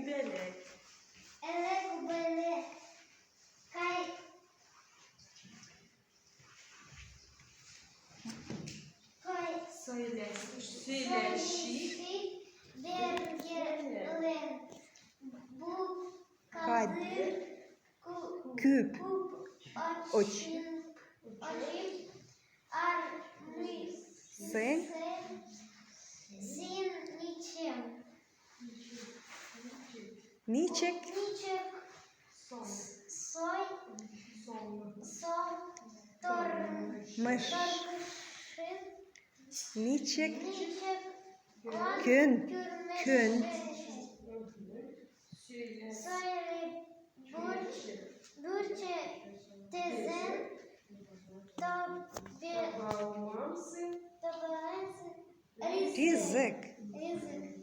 Күбәләк. Әле күбәләк. Кай. Кай. Сөйләшик. Бергәләп. Бу Кадер кадер күп күп оч. Ачып армыйсың. Син ничем? Ничек? Ничек сой соң Мыш. тормышың? Ничек? Ничек Көн. Көн. Söyle burç tezen tabi Алмамсың. tabi Ризык. Ризык.